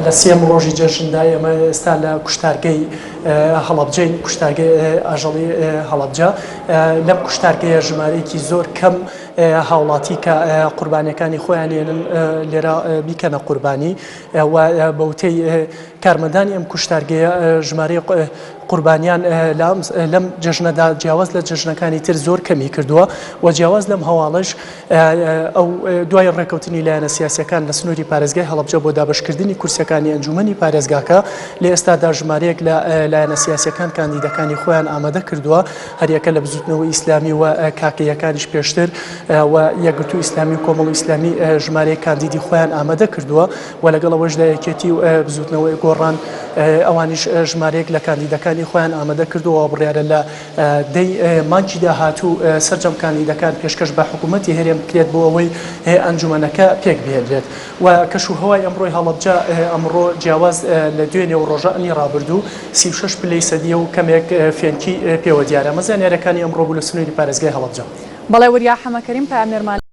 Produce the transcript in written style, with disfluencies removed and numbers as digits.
لە سێیەم ڕۆژی جەژندا ئێمە ئێستا لە کوشتارگەی هەڵەبجەین، کوشتارگەی ئاژەڵی هەڵەبجە. لەم کوشتارگەیە ژمارەیەکی زۆر کەم هاوڵاتی کە قوربانیەکانی خۆیان ێنن لێرە بیکەنە قوربانی و بەوتەی کارمەندانی ئەم کوشتارگەیە ژمارەی قوربانیان لەم جەژنەدا جیاواز لە جەژنەکانی تر زۆر کەمی کردووە و جیاواز لەم هەواڵەش ئەو دوای ڕێکەوتنی لایەنە سیاسیەکان لە سنووری پارێزگای هەڵەبجە بۆ دابەشکردنی کورسیەکانی ئەنجومەنی پارێزگاکە لە ئێستادا ژمارەیەک لە لایەنە سیاسیەکان کاندیدەکانی خۆیان ئامادە کردووە هەریەکە لە بزوتنەوەی ئیسلامی و کاکەیەکانیش پێشتر و یەکگرتوو ئیسلامی و کۆمەڵی ئیسلامی ژمارەیەک کاندیدی خۆیان ئامادە کردووە و لەگەڵ ئەوەشدا یەکێتی و بزوتنەوەی گۆڕان ئەوانیش ژمارەیەک لە کاندیدەکانی خۆیان ئامادە کردووە بڕیارە لە دەی مانگی داهاتوو سەرجەم کاندیدەکان پێشکەش بە حکوومەتی هەرێم بکرێت بۆ ئەوەی ئەنجومەنەکە پێکبهێنرێت و کەش و هەوای ئەمڕۆی هەڵەبجە ئەمڕۆ جیاواز لە دوێنێ و ڕۆژانی ڕابردوو 36 پلەی سەدیە و کەمێک فێنکی پێوە دیارە. ئەمە زانیاریەکانی ئەمڕۆ بوو لە سنووری پارێزگای هەڵەبجە. بەڵێ وریا حەمەکەریم پەیامنێرمان.